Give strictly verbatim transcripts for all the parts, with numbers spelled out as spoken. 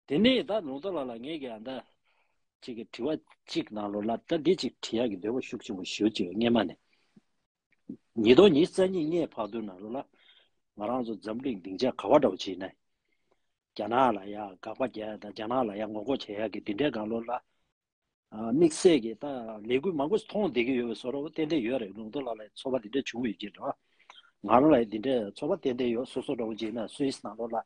དེ་ནས་ད་ལུང་རྟོགས་ལགས་ལ་ངས་ཀྱི་ཨ་ད་ཅིག་གི་དྲི་བ་གཅིག་ནང་ལོགས་ལ་ད་འདི་ཅིག་དྲི་ཡག་གི་འདོད་པ་ཤུགས་ཆེན་པོ་ཞེ་པོ་ཅིག་ཡོད། སྔས་མ་ནས་ཉིས་སྟོང་ཉི་ཤུ་རྩ་གཉིས་སྔའི་བར་དུ་ནང་ལོགས་ལ་ང་རང་ཚོ་འཛམ་གླིང་སྡིངས་ཆ་ག་བ་འདྲ་བོ་ཅིག་ཡིན་ན་རྒྱ་ནག་ལ་ཡ་དགག་པ་རྒྱག་ཡ་དང་རྒྱ་ནག་ལ་ཡ་ངོ་རྒོལ་བྱེད་ཡག་གི་འདི་འདྲའི་སྒང་ལོགས་ལ་ཨ་དམིགས་བསལ་གྱི་ད་ལས་འགུལ་མང་པོ་ཞིག་མཐོང་བསྡད་ཀྱི་ཡོད་པའི་བཟོ་འདྲ་བོ་ཏན་ཏན་ཡོད་རེད། ལུང་རྟོགས་ལགས་ལ་ཚོར་བ་འདི་འདྲ་བྱུང་ཡོད་ཀྱི་རེད་བ། ང་རང་ལ་འདི་འདྲའི་ཚོར་བ་ཏན་ཏན་ཡོད། སོ་སོ་འདྲ་བོ་ཅིག་ཡིན་ན་སུད་སི་ནང་ལོགས་ལ་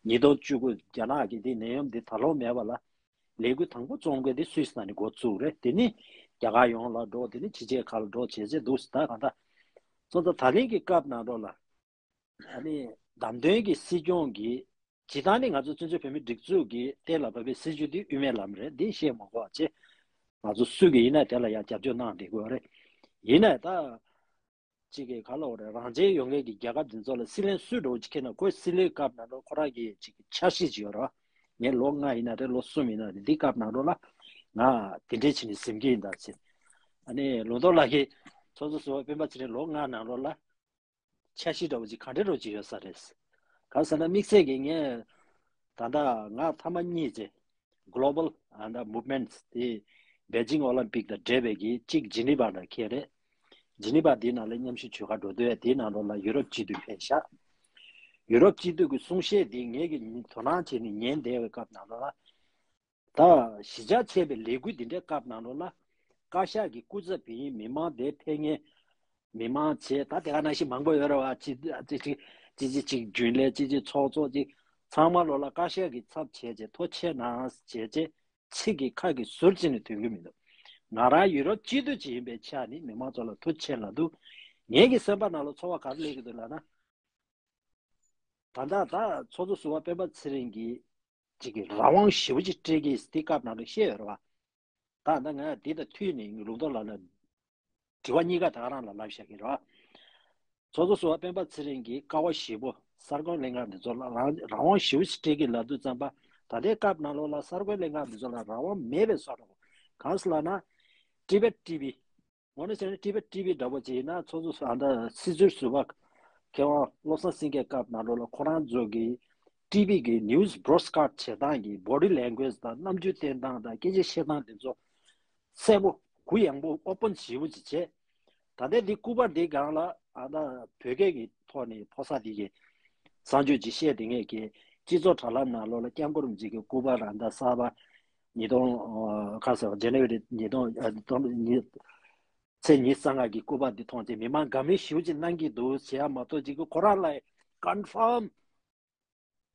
ཉིས་སྟོང་བཅུ་དགུ་རྒྱ་ནག་གི་འདི་ནད་ཡམས་འདི་ད་ལོ་མེད་པ་ལ་ལས་འགུལ་དང་པོ་བཙོང་མཁན་འདི་སུད་སི་ནང་ནས་འགོ་བཙུགས་རེད། དེ་ནི་རྒྱ་གར་ཡོངས་ལ་འགྲོ། དེ་ནི་ཕྱི་རྒྱལ་ཁག་ལ་འགྲོ་བྱས་བྱས་འདུག་ཟེར། ད་གང་ལྟར་སོང་ཙང་ད་ལན་གྱི་སྐབས་ནང་ལོགས་ལ་ཨ་ནི་བདམས་ཐོན་གྱི་སྲིད་སྐྱོང་གིས་སྤྱིར་བཏང་ནི་ང་ཚོ་བཙན་བྱོལ་བོད་མིའི་སྒྲིག་འཛུགས་ཀྱི་གཏན་ལ་ཕབ་པའི་སྲིད་བྱུས་འདི་དབུ་མའི་ལམ་རེད། འདི་བཤད་མ་དགོས་པ་བྱས། ང་ཚོ་སུ་གིས་ཡིན་ན་དེ་ལ་ཡང་རྒྱབ་སྐྱོར་གནང་བསྡད་དགོས་རེད། ཡིན་ནའི་ད་ཅིག་གི་ག་ལ་འོ་རེད། རང་བཙན་ཡོད་མཁན་གྱི་རྒྱལ་ཁབ་འདི་ཚོ་ལ་སྲིད་བློན་སུ་འགྲོ་ཅིག་ཁྱེར་ན་ཁོའི་སྲིད་བློན་སྐབས་ནང་ལོགས་ཁོ་རང་གི་ཅིག་གི་འཆར་གཞི་ཅིག་ཡོད་རེད། ངས་ལོ་ལྔ་ཡིན་ན་རེད། ལོ་གསུམ་ཡིན་ན་རེད། འདི་སྐབས་ནང་ལོགས་ལ་ང་དེ་འདྲས་བྱས་ནས་ཟིན་གྱི་ཡིན་ད་ཟེར། ཨ་ནི་ལུང་རྟོགས་ལགས་ཀྱིས་ཚོགས་གཙོ་ཟུར་པ་སྤེན་པ་ཚེ་རིང་ལོ་ལྔ་ནང་ལོགས་ལ་འཆར་གཞི་འདྲ་བོ་ཅིག་ག་འདྲ་འདྲ་བོ་ཅིག་ཡོད་ས་རེད། གང་ཟེར་ན་དམིགས་བསལ་གྱིས་ངས་ད་ལྟ་ང་ཐ་མ་གཉིས་ཅིག་Global and Movements དེ་Beijing Olympic དང་འབྲེལ་བའི་གི་གཅིག་ཇི་ནི་ཝ་ལ་འཁེལ་རེད། ཇི་ནི་ཝ་དེའི་ནང་ལ་མཉམ་ཞུགས་བྱེད་ག་འགྲོ་དུས་དེའི་ནང་ལོགས་ལ་ཡུ་རོབ་སྤྱི་འཐུས་ཕེབས་ཤག་ཡུ་རོབ་སྤྱི་འཐུས་ཀྱི་གསུང་བཤད་དེ་ངས་ཀྱི་དོ་སྣང་བྱས་ནས་ཉན་བསྡད་པའི་སྐབས་ནང་ལོགས་ལ། ད་གཞིས་ཆགས་ཆེ་བའི་ལས་འགུལ་འདི་འདྲའི་སྐབས་ནང་ལོགས་ལ་བཀའ་ཤག་གི་སྐུ་ཚབ་པའི་མི་མང་དེ་ཕེབས་མཁན་མི་མང་བྱས། ད་དེ་ག་ནང་བཞིན་མང་པོ་ཡོད་རེད་བ། ཅི་ཅི་ཅི་ཅི་ཅི་ཅིག་རྒྱུན་ལས་ཅི་ཅི་ཚོགས་གཙོ་ཅིག་ཚང་མ་ལོགས་ལ་བཀའ་ཤག་གི་ཚབ་བྱས་བྱས་ཐུགས་རྗེ་ཆེ་གནང་བྱས་བྱས་ཚིག་གི་ཁ་གི་ཟུར་ཅིག་ནས་ཐོན་གྱི་མི་འདུག་ང་རང་ཡུ་རོབ་སྤྱི་འཐུས་ཅིག་ཡིན་པའི་ཆ་ནས་མི་མང་ཚོ་ལ་ཐུགས་རྗེ་ཆེ་ལབ་འདུག་ངེད་ཀྱི་སེམས་པ་ནང་ལ་ཚོར་བ་ག་རེ་སླེབས་ཀྱི་འདུག་ལབ་ན། ད་ལྟ་ད་ཚོགས་གཙོ་ཟུར་པ་སྤེན་པ་ཚེ་རིང་གིས་ཅིག་གི་རང་དབང་ཞེ་པོ་ཅིག་སྤྲད་ཀྱི་དེ་སྐབས་ནང་ལ་བཤད་ཡོད་རེད་བ། ད་ལྟ་ང་འདི་དང་མཐུད་ནས་ལུང་རྟོགས་ལགས་ལ་དྲི་བ་གཉིས་ཀ་ད་ག་རང་ལ་ལབ་བཞག་གི་རེད་བ། ཚོགས་གཙོ་ཟུར་པ་སྤེན་པ་ཚེ་རིང་གིས་ཀ་བ་བཞི་པོ་གསར་འགོད་ལྷན་ཁང་འདི་ཚོ་ལ་རང་རང་དབང་ཞེ་པོ་ཅིག་སྤྲད་ཀྱི་ལབ་དུས་ཙམ་པ། ད་ལྟའི་སྐབས་ནང་ལོགས་ལ་གསར་འགོད་ལྷན་ཁང་འདི་ཚོ་ལ་རང་དབང་མེད་པའི་བཟོ་འདྲ་བོ། གང་ཟེར་ལབ་ན། ཊི་བེཊ་ཊི་ཝི། དངོས་གནས་བྱས་ན་ཊི་བེཊ་ཊི་ཝི་འདྲ་པོ་ཅིག་ཡིན་ན་ཚོགས་གཙོ་ཟུར་ཨ་ད་སྲིད་ཟུར་ཟུར་པ་མཁས་དབང་བློ་བཟང་སེང་གེའི་སྐབས་ནང་ལོགས་ལ་ཁོ་རང་ཚོ་གི་ཊི་ཝི་གི་news broadcast བྱེད་སྟངས་ཀྱི་body language དང་རྣམ་འགྱུར་བསྟན་སྟངས་དང་སྐད་ཆ་བཤད་སྟངས་དེ་ཚོ་གསལ་པོ་གུ་ཡངས་པོ་open ཞེ་པོ་ཅིག་བྱས། ད་ལྟའི་འདི་སྐུ་པར་འདི་སྒང་ལ་ཨ་ད་བོད་སྐད་ཀྱི་ཐོག་ནས་ཕོ་གསར་འདི་གི་གསར་འགྱུར་ཅིག་བཤད་དེ་ངས་ཀྱི་སྤྱི་ཚོགས་དྲ་ལམ་ནང་ལོགས་ལ་སྐྱབས་མགོན་རིན་པོ་ཆེ་གི་སྐུ་པར་ཨ་ད་གསར་པ་ཉིས་སྟོང་ཁ་སང་ཇན་ནི་ཝ་རི་ཉིས་སྟོང་ཨ་སྟོང་ཉིས་ཚེས་ཉི་ཤུ་རྩ་ལྔ་གི་སྐུ་པར་འདི་མཐོང་ཚེ་མི་མང་དགའ་མོས་ཞེ་པོ་ཅིག་གནང་གི་འདུག་ཟེར་ཡ་མ་གཏོགས་ཅིག་གི་ཁོ་རང་ལ་confirm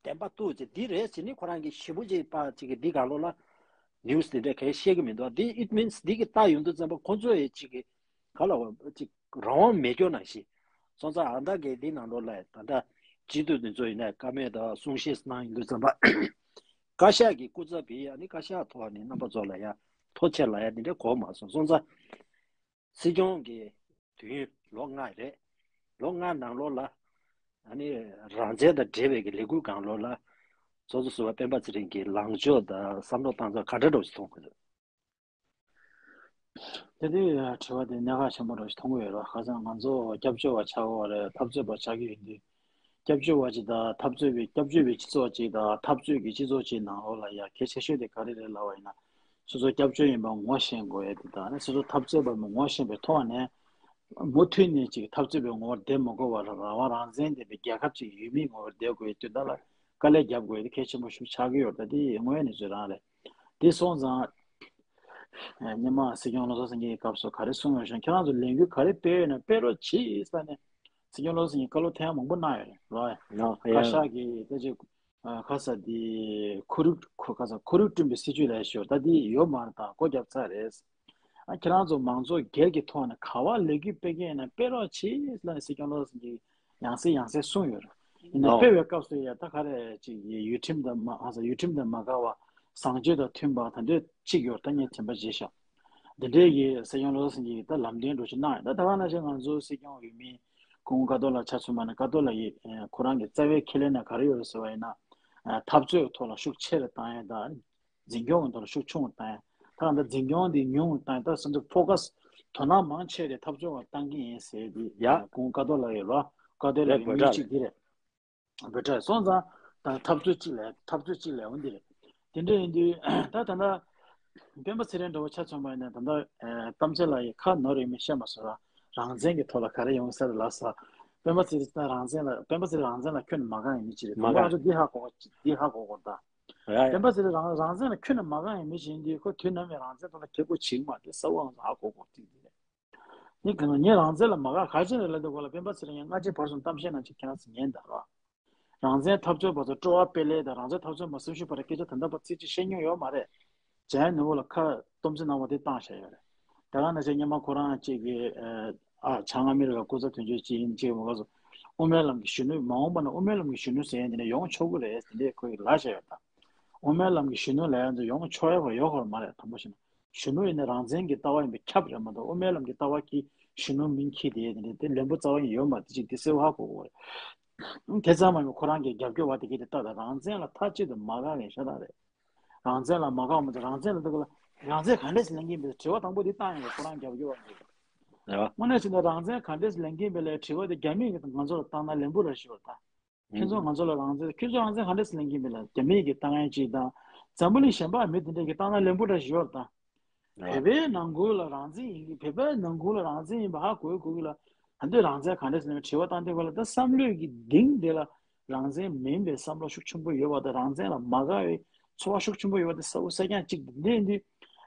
བདེན་པ་འདུག་ཅེས་འདི་རེད་ཟེར་ནི་ཁོ་རང་གིས་ཞེ་པོ་ཅིག་པ་ཅིག་གི་འདི་ག་ལོ་ལ་news དེ་འདྲ་གས་བཤད་གི་མི་འདུག་འདི་it means འདི་གི་ལྟ་ཡོང་དུས་ཙམ་པ་ཁོ་ཚོ་ཡི་ཅིག་གི་ག་ལ་ཅིག་རང་དབང་མེད་སྐྱོ་ནང་བཞིན། སོང་ཙང་ཨ་མདའ་གས་འདི་ནང་ལོགས་ལ་ད་ལྟ་སྤྱི་འཐུས་འདི་ཚོ་ཡིན་ན་བཀའ་མོལ་དང་གསུང་བཤད་གནང་ཡོང་དུས་ཙམ་པ། བཀའ་ཤག་གི་སྐུ་ཚབ་པས་ཨ་ནི་བཀའ་ཤག་ཐོག་ནས་རྣམ་པ་ཚོ་ལ་ཡ་ཐུགས་རྗེ་ཆེ་ལབ་ཡ་འདི་འདྲ་གོ་མ་སོང་། སོང་ཙང་སྲིད་སྐྱོང་གི་དུས་ཡུན་ལོ་ལྔ་རེད། ལོ་ལྔ་ནང་ལོགས་ལ་ཨ་ནི་རང་བཙན་དང་འབྲེལ་བའི་གི་ལས་འགུལ་སྒང་ལོགས་ལ་ཚོགས་གཙོ་ཟུར་པ་སྤེན་པ་ཚེ་རིང་གི་ལངས་ཕྱོགས་དང་བསམ་བློ་བཏང་ཕྱོགས་ག་འདྲ་འདྲ་ཞིག་མཐོང་གི་འདུག་དེ་དུས་དྲི་བ་དེ་གནད་འགག་ཆེན་པོ་འདྲ་ཞིག་མཐོང་གི་ཡོད་རེད། ཁ་སང་ང་ཚོ་སྐྱབས་བཅོལ་བ་ཆགས་ཡོད་རེད། འཐབ་རྩོད་པ་ཆགས་ཀྱི་ཡོད་དུས། སྐྱབས་བཅོལ་བ་ཅིག་དང་འཐབ་རྩོད་པའི་སྐྱབས་བཅོལ་བའི་སྤྱི་ཚོགས་ཅིག་དང་འཐབ་རྩོད་ཀྱི་སྤྱི་ཚོགས་ཅིག་ནང་ལོགས་ལ་ཡ་གལ་ཆེ་ཤོས་དེ་ག་རེ་རེད་ལབ་པ་ཡིན་ན། སོ་སོ་སྐྱབས་བཅོལ་ཡིན་པ་ངོ་ཤེས་དགོས་ཡ་དེ་དང་ནི་སོ་སོ་འཐབ་རྩོད་པ་མི་ངོ་ཤེས་པའི་ཐོག་ནས་མུ་མཐུད་ནས་ཅིག་འཐབ་རྩོད་པའི་ངོ་བོར་བསྡད་མ་དགོས་པར་རང་དབང་རང་བཙན་ལྡན་པའི་རྒྱལ་ཁབ་ཅིག་ཡུལ་མིའི་ངོ་བོར་བསྡད་དགོས་ཡ་དེ་དག་ལ་དཀའ་ལས་རྒྱབ་དགོས་ཡ་དེ་གལ་ཆེན་པོ་ཞིག་ཆགས་ཀྱི་ཡོད་རེད། ད་དེ་དངོས་ཡོད་གནས་ཚུལ་རང་རེད། དེ་སོང་ཙང་། ཨ་སྔོན་མ་སྲིད་སྐྱོང་བློ་བཟང་སེང་གེའི་སྐབས་སུ་ག་རེ་གསུངས་ཡོད་ཤག་ཁྱེད་རང་ཚོ་ལས་འགུལ་ག་རེ་སྤེལ་ཡོད་ན་སྤེལ་རོགས་གྱིས་ཟེར་ནས་སྲིད་སྐྱོང་བློ་བཟང་སེང་གེས་བཀའ་སློབ་ཐེངས་མང་པོ་གནང་ཡོད་རེད་རོ། ལགས་ཡ། བཀའ་ཤག་གིས་ད་ཅིག་ཨ་ཁ་ས་དེ་ཁོར་ཡུག་ཁོ་ཁ་ས་ཁོར་ཡུག་བསྐྲུན་པའི་སྲིད་ཇུས་ལ་ཞོར་ད་དེ་ཡོད་མ་རེད། ད་སྒོ་བརྒྱབ་ཚར་རེད། ཨ་ཁྱེད་རང་ཚོ་མང་གཙོ་སྒེར་གྱི་ཐོག་ནས་ག་བ་ལས་འགུལ་སྤེལ་གྱི་ཡིན་ན་སྤེལ་རོགས་གྱིས་ལབ་ནས་སྲིད་སྐྱོང་བློ་བཟང་སེང་གེས་ཡང་སེ་ཡང་སེ་གསུངས་ཡོད་རེད། ཡིན་ན་ལགས། སྤེལ་བའི་སྐབས་སུ་ཡ་ད་ག་རེ་ཅིག་ཡུལ་ཁྲིམས་དང་མ་ཨ་ས་ཡུལ་ཁྲིམས་དང་མ་འགལ་བ་བཟང་སྤྱོད་དང་མཐུན་པ་ད་འདོད་གཅིག་ཡོད་ད་ངས་དྲན་པ་བརྗེད་ཤག་འདི་འདྲའི་གི་སྲིད་སྐྱོང་བློ་བཟང་སེང་གེས་ད་ལམ་སྟོན་འགྲོ་ཆེད་གནང་ཡོད། ད་ད་ག་ནང་བཞིན་ང་ཚོ་སྲིད་སྐྱོང་འོས་མི་སྐུ་ངོ་ཀ་ཏོ་ལགས་ཆ་མཚོན་པ་ན་ཀ་ཏོ་ལགས་ཡིས་ཁོ་རང་གི་རྩ་བའི་ཁས་ལེན་ན་ག་རེ་ཡོད་རེད་ཟེར་བ་ཡིན་ན་འཐབ་རྩོད་ཐོག་ལ་ཤུགས་ཆེ་རུ་བཏང་ཡ་ད། འཛིན་སྐྱོང་གི་ཐོག་ལ་ཤུགས་ཆུང་བཏང་ཡ། ད་ལྟ་འཛིན་སྐྱོང་འདི་ཉུང་བཏང་ཡ་ད་སོ་སོ་ཕོ་ཁ་ས་དོ་སྣང་མང་ཆེ་རེ་འཐབ་རྩོད་བ་བཏང་གི་ཡིན་ཟེར་དེ་ཡ། ཁོང་ཀ་ཏོ་ལགས་ཡོད་ལོ། ཀ་ཏོ་ལགས་ཡོད་མི་གཅིག་འདི་རེད། འབོད་སྒྲ་སོང་ཙང་ད་འཐབ་རྩོད་གཅིག་ལས་འཐབ་རྩོད་གཅིག་ལས་འོང་འདི་རེད། དེ་འདྲ་ཡིན་དུས་ད་ད་ལྟ་སྤེན་པ་ཚེ་རིང་འདྲ་བོ་ཆ་མཚོན་པ་ཡིན་ན་ད་ལྟ་ཨ་གཏམ་བཤད་ལ་ཡི་ཁ་ནོར་ཡོད་མེད་བཤད་མ་སོང་ར། རང་བཙན་གྱི་ཐོག་ལ་ག་རེ་ཡོང་ས་རེད་ལབ་ས། སྤེན་པ་ཚེ་རིང་ད་རང་བཙན་ལ་སྤེན་པ་ཚེ་རིང་རང་བཙན་ལ་ཁྱོན་ནས་མ་དགའ་ཡིན་མི་ཅིག་རེད། མ་དང་པོ་ང་དགའ། ཚོ་འདི་ཧ་གོ་གོ་འདི་ཧ་གོ་གོ་ད། ཡ་ཡ། སྤེན་པ་ཚེ་རིང་རང་རང་བཙན་ལ་ཁྱོན་ནས་མ་དགའ་ཡིན་མི་ཅིག་ཡིན་དུས་ཁོ་དུས་ནམ་ཡང་རང་བཙན་ཐོག་ལ་ཁེ་པོ་བྱེད་ཀྱི་མ་རེད། གསལ་བོ་ང་ཚོ་ཧ་གོ་གོ་འདི་འདི་རེད། ངས་གང་ངས་རང་བཙན་ལ་མ་དགའ་ག་ཅི་རེད་ལབ་དུས་སྐོར་ལ་སྤེན་པ་ཚེ་རིང་ཡང་སྔ་ཕྱི་བར་གསུམ་གཏམ་བཤད་ནང་ཅིག་ཁྱེད་རང་ཚོ་ཉན་དང་རོགས། རང་བཙན་འཐབ་རྩོད་པ་ཚོ་སྤྲོ་བ་སྤེལ་ལེ་དང་རང་བཙན་འཐབ་རྩོད་མ་སེམས་ཤུགས་པ་ར་སྐད་ཆ་དེ་འདྲ་པ་ཚིག་གཅིག་བཤད་མྱོང་ཡོད་མ་རེད། ཇ་ཡ་ནོར་བུ་ལ་ཁ་སྟོང་ཚིག་གནང་བ་དེ་བཏང་བཞག་ཡོད་རེད། དེ་ག་ནང་བཞིན་སྔོན་མ་ཁོ་རང་གཅིག་གིས་ཨ་བྱང་ཨ་མི་རི་ཀ་སྐུ་ཚབ་དོན་གཅོད་ཅིག་ཡིན་གཅིག་མ་ག་སོ་དབུ་མའི་ལམ་གྱི་གཞོན་ནུ་མ་འོངས་པ་ན་དབུ་མའི་ལམ་གྱི་གཞོན་ནུ་ཟེར་ཡ་དེ་འདྲ་ཡོང་ཆོག་གི་རེད་དེ་འདྲས་ཁོ་ཡིས་ལབ་བཞག་ཡོད་ད། དབུ་མའི་ལམ་གྱི་གཞོན་ནུ་ལབ་ཡ་ཚོ་ཡོང་ཆོག་ཡ་བ་ཡོད་ཁོ་མ་རེད། དང་པོ་བྱས་ན། གཞོན་ནུ་ཡིན་ན་རང་བཙན་གྱི་ལྟ་བ་ཡིན་པས་ཁྱབ་རེད་མ་གཏོགས་དབུ་མའི་ལམ་གྱི་ལྟ་བ་གིས་གཞོན་ནུ་མིང་འཁྱེར་ཏེ་དེ་འདྲ་དེ་ལན་པོ་རྩ་བ་ཡིན་ཡོད་མ་རེད། དེ་ཅིག་དེ་གསལ་བོ་ཧ་གོ་དགོས་རེད། དེ་ཙམ་མ་ཡིན་པར་ཁོ་རང་གི་རྒྱབ་སྐྱོར་བ་དེ་གས་དེ་ལྟ་དང་རང་བཙན་ལ་མཐའ་གཅིག་ཏུ་མ་དགའ་མཁན་ཤ་སྟག་རེད། རང་བཙན་ལ་མ་དགའ་མ་ཚད་རང་བཙན་ལ་འདུག་ལ་རང་བཙན་ག་འདྲས་ལེན་གྱིན་པའི་དྲི་བ་དང་པོ་དེ་བཏང་ཡོང་བ་ཁོ་རང་རྒྱབ་སྐྱོར་བ་འདུག་ཡ། དངོས་གནས་བྱས་ན་རང་བཙན་ག་འདྲས་ལེན་གྱིན་པའི་ལས་དྲི་བ་དེ་རྒྱ་མིས་ང་ཚོ་ལ་བཏང་ན་ལན་པོ་ར་ཞིག་ཡོད་ད། ཁྱེད་ཚོ་ང་ཚོ་ལ་རང་བཙན་ཁྱེད་ཚོ་རང་བཙན་ག་འདྲས་ལེན་གྱིན་པའི་ལ་རྒྱ་མིས་ཀྱི་བཏང་ཡས་ཅིག་དང་། འཛམ་བུ་གླིང་གཞན་པ་མི་དེ་འདྲས་ཀྱི་བཏང་ན་ལན་པོ་ར་ཞིག་ཡོད་ད། བོད་པའི་ནང་ཁུལ་ལ་རང་བཙན་ཡིན་གྱི་བོད་པའི་ནང་ཁུལ་ལ་རང་བཙན་ཡིན་པ་ཧ་གོ་གོ་གི་ལ། ད་འདོད་རང་བཙན་ག་འདྲས་ཟེར་ནས་དྲི་བ་བཏང་དུས་སྐབས་ལ་ད་བསམ་བློའི་གི་གཏིང་དེ་ལ་རང་བཙན་མིན་པའི་བསམ་བློ་ཤུགས་ཆེན་པོ་ཡོད་པ་དང་རང་བཙན་ལ་མ་དགའ་བའི་ཚོར་བ་ཤུགས་ཆེན་པོ་ཡོད་པ་དེ་གསལ་པོ་གསལ་རྐྱང་གཅིག་འདི་འདི་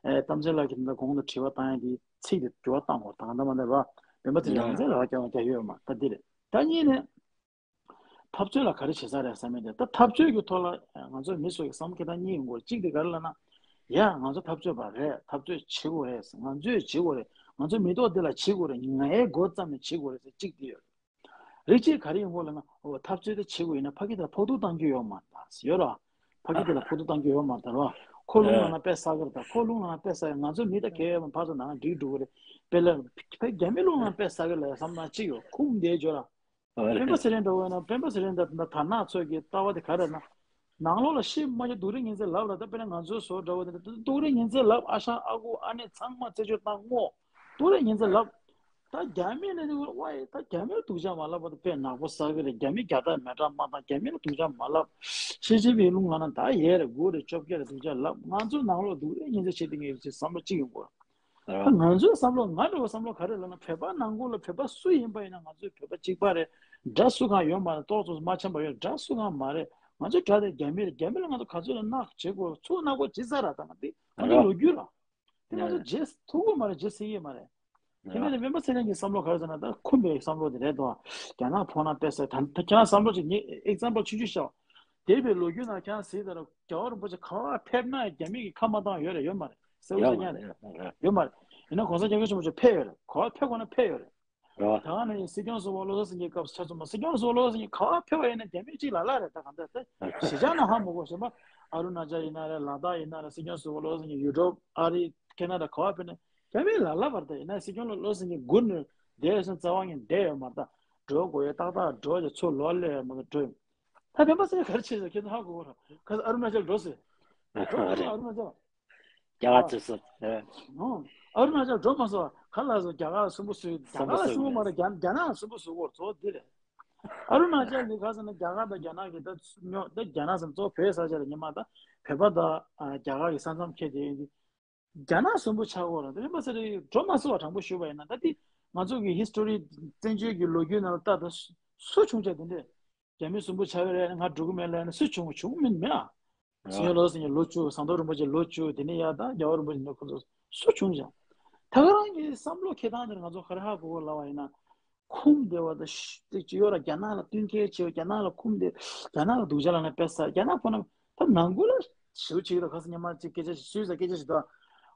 ཨེ་གཏམ་ཚེ་ལགས་ཀྱིས་ད་གོང་དུ་དྲི་བ་བཏང་ཡ་དེ་ཚིག་དེ་དྲི་བ་བཏང་དགོས་ད་ག་འདྲ་མ་འདྲ་ར་བོད་པ་ཚོས་རང་བཙན་ལ་རག་ཀྱང་རྒྱ་ཡོད་མ་ད་འདི་རེད། ད་གཉིས་ནས། འཐབ་རྩོད་ལ་ག་རེ་བྱེད་ས་རེད་བསམ་མེད་དེ་ད་འཐབ་རྩོད་ཀྱི་ཐོག་ལ་ང་ཚོ་མི་ཚོ་གི་བསམ་བློ་འཁྱེར་སྟངས་གཉིས་ཡོང་གི་ཡོད་རེད། གཅིག་དེ་ག་རེ་ལབ་ན། ཡ་ང་ཚོ་འཐབ་རྩོད་པ་རེད། འཐབ་རྩོད་བྱེད་དགོས་རེད། ང་ཚོས་བྱེད་དགོས་རེད། ང་ཚོ་མི་ཐོག་འདི་ལ་བྱེད་དགོས་རེད། ངའི་མགོ་བརྩམས་ནས་བྱེད་དགོས་རེད་ཟེར་གཅིག་དེ་ཡོད་རེད། རིགས་གཅིག་ག་རེ་ཡོང་གི་ཡོད་ལབ་ན་འོ་འཐབ་རྩོད་དེ་བྱེད་དགོས་ཡིན་ན་ཕ་གི་དེ་ལ་ཕོག་ཐུག་བཏང་རྒྱུ་ཡོད་མ་རེད་ད་ཡོད་ར། ཕ་གི་དེ་ལ་ཕོག་ཐུག་བཏང་རྒྱུ་ཡོད་མ་རེད་ད་ར། ཁོ་རླུང་ལངས་ན་དཔེ་བསགས་གི་རེད་ད། ཁོ་རླུང་ལངས་ན་དཔེ་བསགས་ཡ་ང་ཚོ་མི་ད་གས་ཡོད་མ་ཕར་ཚུར་ནང་འགྲིག་འགྲོ་གི་རེད། དཔེ་ལ་ཕ་རྒྱ་མི་རླུང་ལངས་ན་དཔེ་བསགས་གི་ལ་བསམ་ན་གཅིག་ཡོད་ཁུངས་འདེད་བརྗོད་ར། སྤེན་པ་ཚེ་རིང་འདྲ་བོ་ཡིན་ན་སྤེན་པ་ཚེ་རིང་དང་དར་ནག་ཚོས་ཀྱི་ལྟ་བ་དེ་ག་རེ་ན། ནང་ལོགས་ལ་ཤི་མ་ཤི་སྡུག་རུས་ངན་ཚད་ལབ་ལ་ད་དཔེར་ན་ང་ཚོའི་བཟོ་འདྲ་བོ་དེ་འདྲ་སྡུག་རུས་ངན་ཚད་ལབ་ཨ་ཞང་ཨ་ཁུ་ཨ་ནེ་ཚང་མ་རྩད་གཅོད་བཏང་ངོ་། སྡུག་རུས་ངན་ཚད་ལབ། ད་རྒྱ་མི་ལ་དེ་ཝའི་ད་རྒྱ་མིར་སྡུག་ཅག་མ་ལབ་པ་དེ་དཔེ་ནག་པོ་བསགས་གི་རེད། རྒྱ་མི་རྒྱ་སྟག་མེ་སྟག་མ་བཏང་རྒྱ་མི་ལ་སྡུག་ཅག་མ་ལབ། ཤི་ཅིན་ཕིང་རླུང་ལངས་ན་ད་ཡས་རེད་དགུ་རེད་བཅོ་བརྒྱད་རེད་སྡུག་ཅག་ལབ་ང་ཚོ་ནང་ལོགས་སྡུག་རུས་ངན་ཚད་བྱེད་དེ་ངས་བྱེད་བསམ་བློ་གཅིག་ཡོང་དགོས། ད་ང་ཚོའི་བསམ་བློ་ང་འདྲ་བོ་བསམ་བློ་ག་རེ་ལབ་ན་བོད་པ་ནང་ཁུལ་ལ་བོད་པ་སུ་ཡིན་པ་ཡིན་ན་ང་ཚོའི་བོད་པ་གཅིག་པ་རེད། དགྲ་སུ་གང་ཡོད་མ་རེད། ཏོག་ཙམ་མ་འཆམ་པ་ཡོད་དགྲ་སུ་གང་མ་རེད། ང་ཚོའི་དགྲ་དེ་རྒྱ་མི་རེད། རྒྱ་མི་ལ་ང་ཚོ་ག་ཚོད་ལ་མནའ་བྱེད་དགོས་ཚུར་མནའ་སྒོ་ཇི་ཙམ་ར་ད་ང་དེ་ང་ཚོའི་ལོ་རྒྱུས་ར། དེ་ང་ཚོ་རྗེས་ཐུག་གི་མ་རེད་རྗེས་སྲིད་ཀྱི་མ་རེད། དེ་ནས་སྤེན་པ་ཚེ་རིང་གི་བསམ་བློ་ག་རེ་ཟེར་ན་ད་ཁུམ་པའི་བསམ་བློ་དེ་རེད་དོ། རྒྱ་ནག་ཕོག་ན་དཔེ་ཟེར་ད་ད་ཁྱེད་རང་བསམ་བློ་ཅིག་ངས་ཨེག་ཛམ་པལ་ཆུང་ཆུང་བཤད། འདས་པའི་ལོ་རྒྱུས་ནང་ཁྱེད་རང་གཟིགས་དང་རྒྱལ་བ་རིན་པོ་ཆེ་ག་བ་ཕེབས་ན་རྒྱ་མི་གི་ཁ་མ་བཏང་ཡོད་རེད་ཡོད་མ་རེད། གསལ་པོ་ཡོད་གསལ་མ་རྐྱང་རེད། རེད་ཡོད་མ་རེད། ཡོད་མ་རེད། ཡིན་ན་གོང་ས་སྐྱབས་མགོན་ཆེན་པོ་མཆོག་ཕེབས་ཡོད་རེད། ག་བ་ཕེབས་དགོས་ན་ཕེབས་ཡོད་རེད། རེད་བ། ད་ནི་སྲིད་སྐྱོང་ཟུར་པ་བློ་བཟང་སེང་གེའི་སྐབས་སུ་ཆ་མཚོན་པ་སྲིད་སྐྱོང་ཟུར་པ་བློ་བཟང་སེང་གེ་ག་བ་ཕེབས་པ་ཡིན་ན་རྒྱ་མི་གཅིག་ལ་ལ་རེད། ད་གང་ལྟར་ད་གཞིས་ཆགས་ནང་ཧ་མ་གོ་གཞན་པ་ཨ་རུ་ན་ཅལ་ཡིན་ན་རེད། ལ་དྭགས་ཡིན་ན་རེད། སྲིད་སྐྱོང་ཟུར་པ་བློ་བཟང་སེང་གེ་ཡུ་རོབ་ཨ་རི་ཁེ་ན་ཌ་ག་བ་ཕེབས་ན་རྒྱ་མི་ལ་ལ་བར་ད་ཡིན་ན་སྲིད་སྐྱོང་བློ་བཟང་སེང་གེ་སྒུག་ནས་བསྡད་སོང་རྩ་བ་ཉིད་བསྡད་ཡོད་མ་རེད། ད་འགྲོ་དགོས་ཡོད་ཏག་ཏག་འགྲོ་ཡོད་ཚུར་ལོག་སླེབས་ཡོད་མ་རེད་འགྲོ་ཡོད། ད་སྤེན་པ་ཚེ་རིང་ག་རེ་བྱས་ཟེར་ཁྱེད་ཚོ་ཧ་གོ་གོ་ར། ཁ་སང་ཨ་རུ་ན་ཅལ་འགྲོ་ཟེར། འགྲོ་ཨ་རུ་ན་ཅལ། རྒྱ་གར་ཚོས་སུ། ཨ་རུ་ན་ཅལ་འགྲོ་མ་སོང་ག་ལ་སོང་། རྒྱ་གར་སུན་པོ་བཟོས། རྒྱ་གར་སུན་པོ་མ་རེད། རྒྱ་རྒྱ་ནག་སུན་པོ་བཟོ་གོ་ར་ཚོ་འདི་རེད། ཨ་རུ་ན་ཅལ་འདི་ག་ཟེར་ན་རྒྱ་གར་དང་རྒྱ་ནག་གི་ད་ཉོ་ད་རྒྱ་ནག་ཟེར་ན་གཙོ་བོ་བོད་ས་ཆ་རེད་ཉི་མ་ད་བོད་པ་དང་རྒྱ་གར་གི་ས་མཚམས་ཁེལ་དེ་ཡིན་དུས། རྒྱ་ནག་སུན་པོ་ཆགས་གོ་ར་དེ་རིམ་པ་ཚེ་རིང་འགྲོ་མ་སོང་བ་དྲང་པོ་ཞུས་པ་ཡིན་ན་ད་དེ་ང་ཚོ་གི་ཧི་སི་ཊོ་རི་བཙན་བྱོལ་གྱི་ལོ་རྒྱུས་ནང་ལ་ལྟ་ད་སུ་བྱུང་ཆ་དེ་འདྲས། རྒྱ་མི་སུན་པོ་ཆགས་ཀྱི་རེད་ང་འགྲོ་གི་མེད་ལབ་ན་སུ་བྱུང་བྱུང་མིན་མེད་ཨ། སྲིད་སྐྱོང་བློ་བཟང་སེང་གེ་ལོ་བཅུ། ཟམ་གདོང་རིན་པོ་ཆེ་ལོ་བཅུ། དེ་ནས་ཡར་ད་རྒྱལ་བ་རིན་པོ་ཆེ་ནས་ཁོ་ཚོ་སུ་བྱུང་ཀྱང་། ད་ག་རང་གི་བསམ་བློ་འཁྱེར་སྟངས་དེར་ང་ཚོ་ག་རེ་ཧ་གོ་གོ་ལབ་པ་ཡིན་ན། ཁུངས་འདེད་པ་དང་ཤ་ཏིག་ཅིག་ཡོད་ར། རྒྱ་ནག་ལ་བསྟུན་མཁས་བྱེད། རྒྱ་ནག་ལ་ཁུངས་འདེད། རྒྱ་ནག་ལ་སྡུག་ཅག་ལབ་ན་དཔེ་ཟ། རྒྱ་ནག་ཁོ་ན་ད་ནང་ཁུལ་ལ་ཞེ་པོ་ཅིག་ད་ཁ་སང་ཉི་མ་ཅིག་སྐད་ཆ་ཞིག་སུས་ཟ་སྐད་ཆ་ཞིག་ད་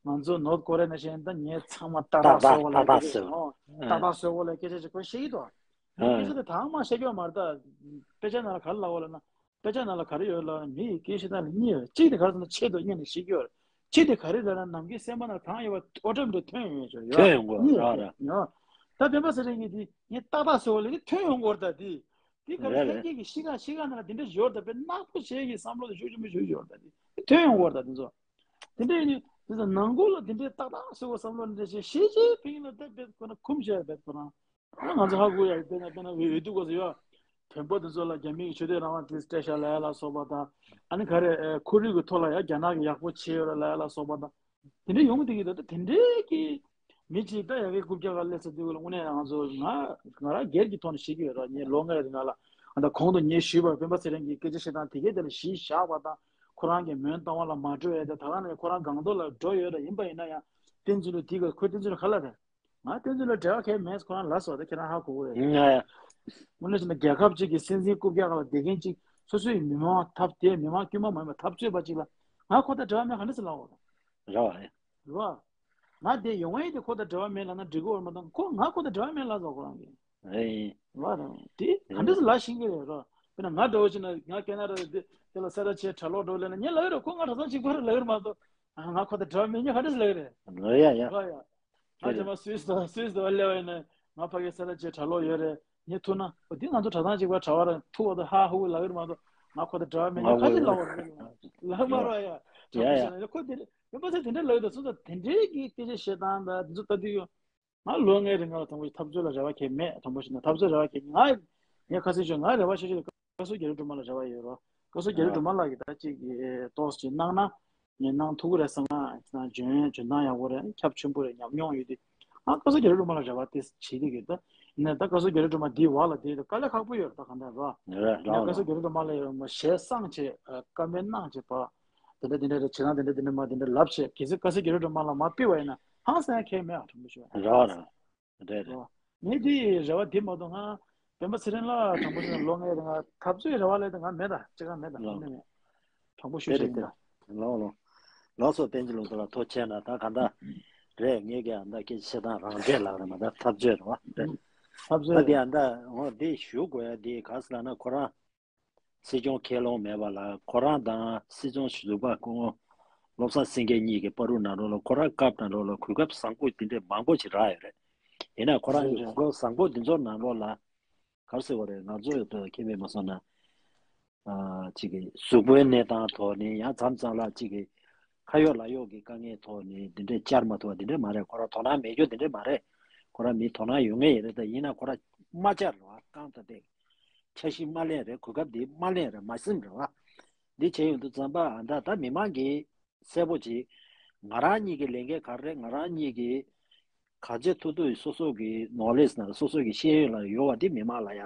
ང་ཚོ་ནོར་ཐ་ཀོ་རི་ཡ་ནང་བཞིན་ད་ངས་ཚང་མ་ཏག་ཏག་བཟོ་གོ་ལ་སྐད་ཆ་ཞིག་ཏག་ཏག་བཟོ་གོ་ལ་སྐད་ཆ་ཞིག་ཁོ་བཤད་ཀྱི་འདུག་སྐད་ཆ་དེ་དང་མ་བཤད་རྒྱུ་མ་རེད། ད་དཔེ་ཆ་ནང་ལ་ག་རེ་ལབ་པ་ལབ་ན། དཔེ་ཆ་ནང་ལ་ག་རེ་ཡོད་ལབ་ན་མི་ཡི་སྐད་བཤད་སྟངས་ལ་གཉིས་ཡོད། གཅིག་དེ་ག་རེ་ཟེར་ན་ཆེད་དུ་སྙན་ནས་བཤད་ཀྱི་ཡོད་རེད། གཅིག་དེ་ག་རེ་ལབ་ན་ནམ་མཁའི་སེམས་པ་ནང་གང་ཡོད་པ་ཨོ་ཊོ་མེ་ཊིག་ཐོན་ཡོང་ཡོད་ཅོ་ཡོད། ཐོན་ཡོང་གི་གཉིས་ཡོད་ར་ར། ཡོད། ད་སྤེན་པ་ཚེ་རིང་གིས་དེ་ངས་ཏག་ཏག་ཟེར་བ་ལས་དེ་ཐོན་ཡོང་གི་ཡོད་རེད། ད་དེ་དེ་ག་རེ་རེད་ལྷན་རྒྱས་ཀྱི་གཤིས་ཀ་གཤིས་ཀ་ནང་ལ་དེ་འདྲ་ཡོད་རེད། ད་དཔེ་ནག་པོ་བྱས་ཀྱི་བསམ་བློ་དེ་ཤུགས་ཆེན་པོ་ཞིག་ཡོད་རེད། ད་དེ་དེ་ཐོན་ཡོང་གི་ཡོད་རེད། ད་དེ་ཚོ་དེ་འདྲ་ཡིན་དུས་དེ་ཚོ་ནང་ཁུལ་ལ་དེ་འདྲའི་ཏག་ཏག་ཟེར་བ་བསམ་བློ་འདི་འདྲ་བྱས་ཞི་ཅིན་ཕིང་ལ་ད་དཔེ་ཁོ་ན་ཁུམ་བྱས་རེད། དཔེ་ཁོ་རང་ང་ཚོ་ཧ་གོ་ཡ་དཔེར་ན་དཔེར་ན་འོས་འོས་བསྡུ་སྐབས་སུ་ཡོད། བོན་པོ་དེ་ཚོ་ལ་རྒྱ་མི་གི་ཆོས་དད་རང་དབང་དེ་སྤྲད་ཤག་ལབ་ཡ་ལ་སོགས་པ་དང་། ཨ་ནི་ག་རེ་ཨ་ཁོར་ཡུག་གི་ཐོག་ལ་ཡང་རྒྱ་ནག་གི་ཡག་པོ་བྱས་ཡོད་རེད་ལབ་ཡ་ལ་སོགས་པ་དང་། དེ་འདྲའི་ཡོང་གི་འདུག་གི། ད་དེ་འདྲའི་གི་མི་གཅིག་ད་ཡ་གི་རྐུབ་བཀྱག་ག་སླེབས་ཚར་དུས་ལ་དངོས་གནས་ང་ཚོ་ང་ང་རང་སྒེར་གྱི་ཐོག་ནས་ཤེས་ཀྱི་ཡོད་ར། ངས་ལོ་ལྔའི་རིང་ལ་ཨ་ད་གོང་དུ་ངས་ཞུས་པ་སྤེན་པ་ཚེ་རིང་གི་སྐད་ཆ་བཤད་སྟངས་དེ་གའི་དེ་ལ་གཞི་བཞག་པ་དང་། ཁོ་རང་གི་མོན་རྟ་དབང་ལ་མ་འགྲོ་ཡ་དེ་ད་ག་ནས་ཁོ་རང་སྒང་ཏོག་ལ་འགྲོ་ཡོད་ར། ཡིན་པ་ཡིན་ན་ཡང་བསྟན་འཛིན་ལོ་དེ་ག་ཁོའི་བསྟན་འཛིན་ལོ་ག་ལ་རེད། ང་བསྟན་འཛིན་ལ་འབྲེལ་བ་གང་ཡང་མེད། ཁོ་རང་ལབ་སོང་། ད་ཁྱེད་རང་ཧ་གོ་གི་རེད། ང་ཡ། དངོས་གནས་བྱས་ན་རྒྱལ་ཁབ་ཅིག་གི་སྲིད་འཛིན་རྐུབ་བཀྱག་ལ་བསྡད་མཁན་ཅིག་སོ་སོའི་མི་མང་འཐབ་སྟེ་མི་མང་དཀྱུས་མ་མ་ཡིན་པ་འཐབ་རྩོད་པ་ཅིག་ལ་ང་ཁོ་དང་འབྲེལ་བ་མེད་ག་འདྲ་སེ་ལབ་འོ། རེད་བ་རེད། རེད་བ། ང་དེ་ཡོང་ཡས་དེ་ཁོ་དང་འབྲེལ་བ་མེད་ལབ་ན་འགྲིག་གི་ཡོད་མ་གཏོགས་ཁོ་ང་ཁོ་དང་འབྲེལ་བ་མེད་ལབ་སོང་ཁོ་རང་གིས། རེད། རེད་བ་རེད། དེ་ག་འདྲ་སེ་ལབ་ཤེས་ཀྱི་རེད་རོ། དཔེར་ན་ང་འདྲ་བོ་ཅིག་ན་ང་ཁེ་ན་ཌ་དེ་དེ་ལ་ས་ར་ཆེ་གྲྭ་ལོག་འགྲོ་ལབ་ན་ངས་ལབ་ཡོད་རེད། ཁོ་ང་གྲྭ་ཚང་གཅིག་པ་རེད་ལབ་ཡོད་མ་གཏོགས་ང་ཁོ་དང་འབྲེལ་བ་མེད་ཉེ་ག་འདྲ་སེ་ལབ་ཡོད་རེད། རེད་ཡ་ཡ། རེད་བ་ཡ། ང་རྗེས་མ་སུད་སི་དང་སུད་སི་དང་སླེབས་པ་ཡིན་ན་ང་ཕ་གི་ས་ལ་རྗེས་གྲྭ་ལོག་ཡོད་རེད། ངས་ཐུག་ན་འོ་འདི་ང་ཚོ་གྲྭ་ཚང་གཅིག་པ་གྲྭ་བ་རང་ཐུག་བ་དང་ཧ་ཧུ་ལབ་ཡོད་མ་གཏོགས་ང་ཁོ་དང་འབྲེལ་བ་མེད་ཉེ་ཁ་ཅིག་ལབ་པ་རེད། ལབ་མ་རོགས་ཡ། དྲང་པོ་བཤད་ན་ཁོ་དེ་རེད། མི་པ་ཚོས་དེ་འདྲ་ལབ་ཡོད་དང་སོང་ཙང་དེ་འདྲའི་གི་སྐད་ཆ་བཤད་སྟངས་དང་དེ་ཚོ་ལྟ་དུས་ཡོད། ང་ལོ་ལྔའི་རིང་ལ་དང་པོ་འཐབ་རྩོད་ལ་རེ་བ་གང་མེད། དང་པོ་ཞིག་ན་འཐབ་རྩོད་རེ་བ་གང་ང་ངས་ཁ་སང་ཞུས་ང་རེ་བ་ཆེ་ཤོས་བཀའ་ཟུར་རྒྱ་རི་སྒྲོལ་མ་ལ་རེ་བ་ཡོད་རོ། བཀའ་ཟུར་རྒྱ་རི་སྒྲོལ་མ་ལགས་ཀྱིས་ད་ཅིག་གི་ཏོག་ཙམ་གནང་ན་ངས་གནང་ཐུབ་ཀྱི་རེད་བསམ། ང་འཇོན་འཇོན་ཐང་ཡག་པོ་རེད། ཁྱབ་ཆེན་པོ་རེད། ཉམས་མྱོང་ཡོད་དེ། ང་བཀའ་ཟུར་རྒྱ་རི་སྒྲོལ་མ་ལ་རེ་བ་དེ་བྱེད་ཀྱི་ཡོད། ད་ཡིན་ན་ད་བཀའ་ཟུར་རྒྱ་རི་སྒྲོལ་མ་འདིའི་བར་ལ་དེ་དཀའ་ལས་ཁག་པོ་ཡོད་རེད། ད་གང་ལྟར་རོ། ཡིན་ན་བཀའ་ཟུར་རྒྱ་རི་སྒྲོལ་མ་ལ་ཡོད་མ་ཞལ་བསངས་བྱས་བཀའ་མོལ་གནང་བྱས་པ། དེ་འདྲ་དེ་འདྲ་རེད། བྱེད་སྟངས་དེ་འདྲ་དེ་འདྲ་མ་དེ་འདྲ་ལབ་བྱས་གལ་སྲིད་བཀའ་ཟུར་རྒྱ་རི་སྒྲོལ་མ་ལ་མ་ཕུལ་བ་ཡིན་ན་ཧང་སང་ཁེལ་མེད་ཨ། དྲང་པོ་ཞུ་བ་རེད་བ་རེད། རེད་རེད། ངས་འདི་རེ་བ་འདི་མ་གཏོགས་ང་སྤེན་པ་ཚེ་རིང་ལགས་དྲང་པོ་ཞུ་ན་ལོ་ལྔའི་རིང་ང་འཐབ་རྩོད་རེ་བ་ལས་ང་མེད་ད་ཅི་གང་མེད་ད་ལགས། དངོས་གནས་མེད། དྲང་པོ་ཞུ་དེ་བྱས་རེད་ཡིན་དེ་ད། ལགས་ལགས། ལགས་སོ། བསྟན་འཛིན་ལུང་རྟོགས་ལགས་ཐུགས་རྗེ་ཆེ་གནང་། ད་ག་འདྲ་རེད། ངས་ཀྱི་ཨ་འདྲ་སྐད་ཆ་བཤད་སྟངས་རང་འགྲེལ་ལགས་རེད་མ་ད་འཐབ་རྩོད་རེད་བ་རེད། འཐབ་ད་རྩོད་དེ་རེད། ཨ་འདྲ་འོ་འདི་ཞུ་དགོས་ཡ་འདི་ག་ཟེར་ལབ་ན་ཁོ་རང་སྲིད་སྐྱོང་ཁས་ལོངས་མེད་པ་ལ་ཁོ་རང་དང་སྲིད་སྐྱོང་ཟུར་པ་སྐུ་ངོ་བློ་བཟང་སེང་གེ་གཉིས་ཀྱི་བར་དུ་ནང་ལོགས་ལ་ཁོ་རང་སྐབས་ནང་ལོགས་ལ་གོ་སྐབས་བཟང་པོ་དེ་འདྲས་མང་པོ་ཞིག་རག་ཡོད་རེད། ཡིན་ན་ཁོ་རང་གི་རེད་རེད། གོ་སྐབས་བཟང་པོ་དེ་ཚོ་ནང་ལོགས་ལ་ག་རེ་ཟེར་དགོས་རེད། ང་ཚོ་ཡོད་དོ་ཁྱེད་མེད་མ་སོང་ན་ཨ་ཅིག་གི་གཟུགས་པོའི་གནས་སྟངས་ཐོག་ནས་ཡང་མཚམས་མཚམས་ལ་ཅིག་གི་ཁ་ཡོག་ལག་ཡོག་གི་དཀའ་ངལ་ཐོག་ནས་དེ་འདྲས་བཅར་མ་ཐུབ་པ་དེ་འདྲས་མ་རེད། ཁོ་རང་དོ་སྣང་མེད་རྒྱུ་དེ་འདྲས་མ་རེད། ཁོ་རང་མི་དོ་སྣང་ཡོད་ངེས་ཡིན་རེད། ད་ཡིན་ན་ཁོ་རང་མ་བཅར་རོགས་རྐང་ཐ་དེ། འཆར་གཞི་མ་ལེན་རེད། གོ་སྐབས་འདི་མ་ལེན་རེད། མ་སེམས་རེད་བ། འདི་བྱས་ཡོང་དུས་ཙམ་པ་ཨ་ད་ད་མི་མང་གིས་གསལ་པོ་ཅིག་ང་རང་གཉིས་ཀྱི་ལས་འགན་ག་རེ་རེད། ང་རང་གཉིས་ཀྱིས་ག་བྱེད་ཐུབ་ཐུབ་སོ་སོ་གི་ནོ་ལེ་ཇི་ན་སོ་སོ་གི་ཤེས་ཡོན་ལ་ཡོད་པ་འདི་མི་མང་ལ་ཡ་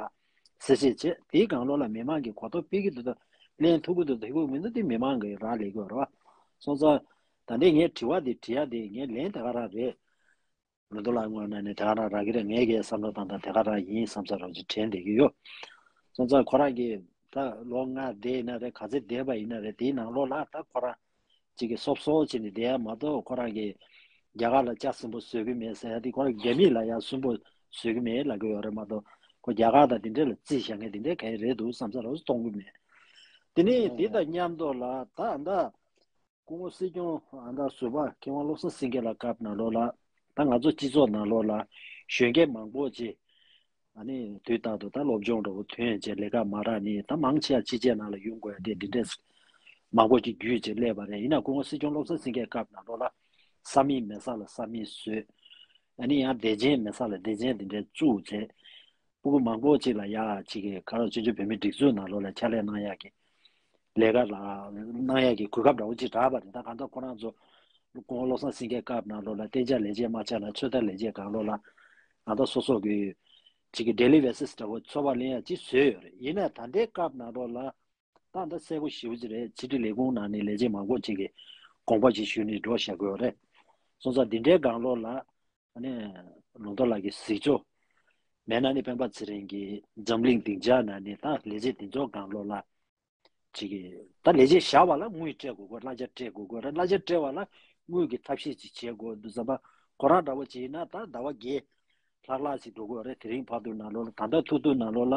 གསལ་བཤད་བྱེད། དེའི་སྒང་ལོགས་ལ་མི་མང་གིས་གོ་རྟོགས་སྤེལ་གྱི་འདུག་ད་ལེན་ཐུབ་ཀྱི་འདུག་ད་ཧི་གུ་མི་འདུག་འདི་མི་མང་གི་རག་ལས་ཀྱི་ཡོད་རེད་བ། སོང་ཙང་ད་ལྟའི་ངས་དྲི་བ་འདི་དྲི་ཡ་འདི་ངས་ལན་དེ་ག་རང་རེད། ལུང་རྟོགས་ལགས་ངོས་ནས་ནི་དེ་ག་རང་རག་གི་རེད། ངས་ཀྱི་བསམ་བློ་བཏང་སྟངས་དེ་ག་རང་ཡིན་བསམ་ས་རང་ཅིག་དྲན་བསྡད་ཀྱི་ཡོད། སོང་ཙང་ཁོ་རང་གིས་ད་ལོ་ལྔ་བསྡད་ཡིན་ན་རེད། ག་ཚོད་བསྡད་པ་ཡིན་ན་རེད། དེའི་ནང་ལོགས་ལ་ད་ཁོ་རང་ཅིག་གི་སོབ་སོབ་བྱས་ནས་བསྡད་ཡ་མ་གཏོགས་ཁོ་རང་གིས་རྒྱ་གར་ལ་ལྕགས་ཟིན་པོ་བཟོ་གི་མེད་ཟེར་ཡ་དེ་ཁོ་རང་རྒྱ་མི་ལ་ཡ་སུན་པོ་བཟོ་གི་མེད་ལབ་ཀྱི་ཡོད་རེད་མ་གཏོགས་ཁོ་རྒྱ་གར་དང་དེ་འདྲས་ལ་རྩིས་བཞག་མཁན་དེ་འདྲས་ག་ཡེ་རེད་འདུག་བསམ་ས་རང་གཏོང་གི་མེད། དེ་ནས་དེ་དང་མཉམ་དུ་ལ་ད་ད། སྐུ་ངོ་སྲིད་སྐྱོང་ཨ་ད་ཟུར་པ་མཁས་དབང་བློ་བཟང་སེང་གེ་ལགས་སྐབས་ནང་ལོགས་ལ་ད་ང་ཚོ་སྤྱི་ཚོགས་ནང་ལོགས་ལ་གཞོན་སྐྱེས་མང་པོ་ཅིག་ཨ་ནི་དུས་རྟག་ཏུ་ད་སློབ་སྦྱོང་འདྲ་བོ་ཐོན་བྱས་ལས་ཀ་མ་རག་ནི་ད་མང་ཆེ་བ་ཕྱི་རྒྱལ་ནང་ལ་ཡོང་དགོས་ཡ་དེ་འདི་འདྲས་མང་པོ་ཅིག་བརྒྱུད་བྱས་སླེབས་པ་རེད། ཡིན་ན་སྐུ་ངོ་སྲིད་སྐྱོང་བློ་བཟང་སེང་གེའི་སྐབས་ནང་ལོགས་ལ་ས་མིག་མེད་ས་ལ་ས་མིག་བཟོས། ཨ་ནི་ཡང་སྡེ་ཚན་མེད་ས་ལ་སྡེ་ཚན་འདི་འདྲས་བཙུགས་བྱས། སྤུ་གུ་མང་པོ་ཅིག་ལ་ཡ་ཅིག་གི་ག་རེ་བྱུང་བྱུང་བོད་མིའི་སྒྲིག་འཛུགས་ནང་ལོགས་ལ་ཕྱག་ལས་གནང་ཡག་གི་ལས་ཀ་ལ་གནང་ཡག་གི་གོ་སྐབས་འདྲ་བོ་ཅིག་རག་པ་རེད། ད་གང་ལྟར་ཁོ་རང་ཚོ་སྐུ་ངོ་བློ་བཟང་སེང་གེའི་སྐབས་ནང་ལོགས་ལ་གཏན་འཇགས་ལས་བྱེད་མ་ཆགས་ན་ཚོད་ལྟ་ལས་བྱེད་སྒང་ལོགས་ལ་གང་ལྟར་སོ་སོ་གི་ཅིག་གི་ཌེ་ལི་བེ་སིས་འདྲ་བོ་འཚོ་བ་ལེན་ཡག་ཅིག་བཟོས་ཡོད་རེད། ཡིན་ན་ད་ལྟའི་སྐབས་ནང་ལོགས་ལ་ད་ལྟ་གསལ་པོ་ཞེ་པོ་ཅིག་རེད། ཕྱི་དྲིལ་ལས་ཁུངས་ནང་ནས་ལས་བྱེད་མང་པོ་ཅིག་གིས་དགོངས་པ་ཅིག་ཞུས་ནས་འགྲོ་བཞག་གི་ཡོད་རེད། སོང་ཙང་འདི་འདྲའི་སྒང་ལོགས་ལ་ཨ་ནི་ལུང་རྟོགས་ལགས་ཀྱི་གཟིགས་ཕྱོགས་མེད་ན་ནི་སྤེན་པ་ཚེ་རིང་གིས་འཛམ་གླིང་སྡིངས་ཆ་ནང་ནས་ད་ལས་བྱེད་འདི་ཚོ་སྒང་ལོགས་ལ་ཅིག་གིས་ད་ལས་བྱེད་བཞག་པ་ལ་དངུལ་སྤྲད་དགོས་དགོས། གླ་ཆ་སྤྲད་དགོས་དགོས་རེད། གླ་ཆ་སྤྲད་པ་ལ་དངུལ་གྱི་ཐབས་ཤེས་ཅིག་བྱེད་དགོས་འདུག་བསམ་པ་ཁོ་རང་འདྲ་བོ་བྱས་ན་ད་ཟླ་བ་བརྒྱད་ལྷག་ལྷག་ཅིག་འགྲོ་གི་ཡོད་རེད། དེ་རིང་བར་དུ་ནང་ལོགས་ལ་ད་ལྟ་ཐུག་ཐུག་ནང་ལོགས་ལ་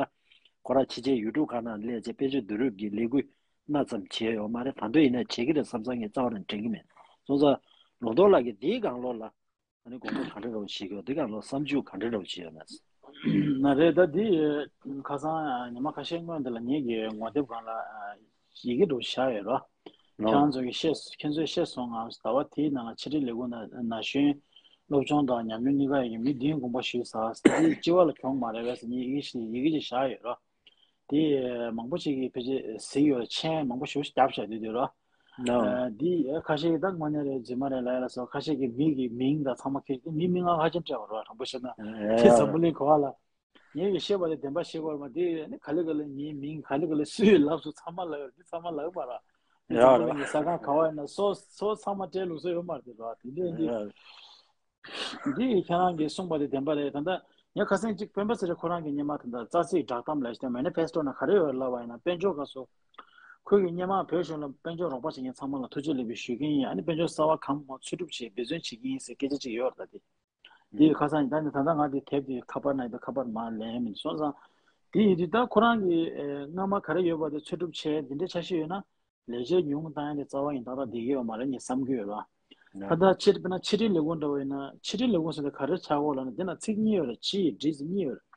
ཁོ་རང་ཕྱི་རྒྱལ་ཡུལ་གྲུ་ཁག་ནང་སླེབས་བྱས་དཔལ་འབྱོར་བསྡུ་རུབ་ཀྱི་ལས་འགུལ་སྣ་ཙམ་བྱས་ཡོད་མ་རེད། ད་དུང་ཡིན་ན་བྱེད་ཀྱི་རེད་བསམ་བསམ་ངས་རྩ་བ་ནས་དྲན་གྱི་མེད། སོང་ཙང་ལུང་རྟོགས་ལགས་ཀྱིས་འདིའི་སྒང་ལོགས་ལ་ཨ་ནི་དགོངས་པ་ག་འདྲ་འདྲ་བོ་བྱེད་ཀྱི་ཡོད། འདི་སྒང་ལོགས་བསམ་ཚུལ་ག་འདྲ་འདྲ་བོ་བྱེད་ཡོད་ན། ན་རེད། ད་འདི་ཁ་སང་ཉི་མ་ཁ་ཤས་སྔོན་འདི་ལ་ངེད་ཀྱི་ངོ་དེབ་སྒང་ལ་ཡི་གེ་འདྲ་བོ་བཞག་ཡོད་རོ། ཁྱེད་རང་ཚོ་གིས་ཤེས་ཁྱེད་ཚོས་ཤེས་སོང་ངམ། ཟླ་བ་དེའི་ནང་ལ་ཕྱི་དྲིལ་ལས་ཁུངས་ན་ན་གཞོན་སློབ་སྦྱོང་དང་ཉམས་མྱོང་གཉིས་ཀ་ཡི་གི་མི་བདུན་དགོངས་པ་ཞུས་ཟེར་དེ་སྤྱི་བ་ལ་གྱོང་མ་རེད་པས་ཟེར་ངས་ཡི་གེ་ཞིག་ཡི་གེ་ཅིག་བཞག་ཡོད་རོ། དེ་མང་པོ་ཞིག་གིས་ཕལ་ཆེར་གཟིགས་ཡོད། མཆན་མང་པོ་ཞིག་བརྒྱབ་བཞག་དུས་དུས་རོ། ནོ། ཨ་འདི་ཁ་ཤས་ཀྱིས་ད་དངོས་གནས་རེད་རྫུན་མ་རེད་ལབ་ཡ་ལ་སོགས་ཁ་ཤས་ཀྱིས་མི་གི་མིང་དང་ཚང་མ་ཁྱེར་ཏེ་མི་མིང་ང་ཧ་ཅང་སྤྲད་པ་རོ། དྲང་པོ་བཤད་ན་དེ་འཛམ་བུ་གླིང་ག་བ་ལ་ངས་ཀྱི་བཤད་པ་དེ་བདེན་པ་བཤད་དགོས་མ་དེ་ནི་ག་ལེ་ག་ལེ་ངའི་མིང་ག་ལེ་ག་ལེ་སུས་ལབ་སོང་ཚང་མ་ལབ་ཡོད་དེ་ཚང་མ་ལབ་པ་ར། ངས་ཡ་ཚང་མ་ར་ངའི་ཟ་ཁང་ག་བ་ཡིན་ན་སོ་སོ་ཚང་མ་སྤྲད་ལུགས་སྲོལ་ཡོད་མ་རེད་ར། དེ་འདྲ་ཡིན་དུས། འདི་ཁྱེད་རང་གིས་གསུངས་པ་དེ་བདེན་པ་རེད། ད་ལྟ་ངས་ཁ་སང་གཅིག་སྤེན་པ་ཚེ་རིང་ཁོ་རང་གི་སྔོན་མ་ད་ལྟ་རྩ་ཚིག་བསྒྲགས་གཏམ་ལབ་ཞིག་དང་མེ་ནི་ཕེ་སི་ཊོ་ནང་ག་རེ་ཡོད་ལབ་པ་ཡིན་ན། དཔལ་འབྱོར་སྐབས་སུ་ཁོས་ཀྱི་སྔོན་མ་བོད་གཞུང་ལ་དཔལ་འབྱོར་རོགས་པ་བྱེད་མཁན་ཚང་མ་ལ་ཐུགས་རྗེ་ལེགས་འབུལ་ཞུ་གི་ཡིན། ཨ་ནི་དཔལ་འབྱོར་གསར་པ་གང་མང་འཚོལ་སྒྲུབ་བྱེད་འབད་བརྩོན་བྱེད་ཀྱི་ཡིན་ཟེར་སྐད་ཆ་གཅིག་ཡོད་རེད། ད་དེ་དེ་ཡི་ཁ་སང་ཡིན། ད་ནི་ད་ལྟ་ང་དེ་དེབ་དེ་ཁ་པར་ན་ཡོད། ད་ཁ་པར་མར་ལེན་མིན་སོང་ཙང་། དེ་ཡིན་དུས་ད་ཁོ་རང་གི་ཨེ་སྔ་མ་ག་རེ་ཡོད་པ་དེ་འཚོལ་སྒྲུབ་བྱས་དེ་འདྲའི་འཆར་གཞི་ཡོད་ན། ལས་བྱེད་ཉུང་བཏང་ཡ་དེ་རྩ་བ་ཡིན་ཏག་ཏག་བསྡད་ཀྱི་ཡོད་མ་རེད་ངས་བསམ་གྱི་ཡོད་ལ། ད་ལྟ་ཕྱི་དཔེར་ན་ཕྱི་དྲིལ་ལས་ཁུངས་འདྲ་བོ་ཡིན་ན་ཕྱི་དྲིལ་ལས་ཁུངས་ཟེར་ན་ག་རེ་ཆགས་ཀྱི་ཡོད་ལབ་ན་དེ་ན་ཚིག་གཉིས་ཡོད་རེད། ཕྱི་ཡི་བྲིས་ཚིག་གཉིས་ཡོད་རེད།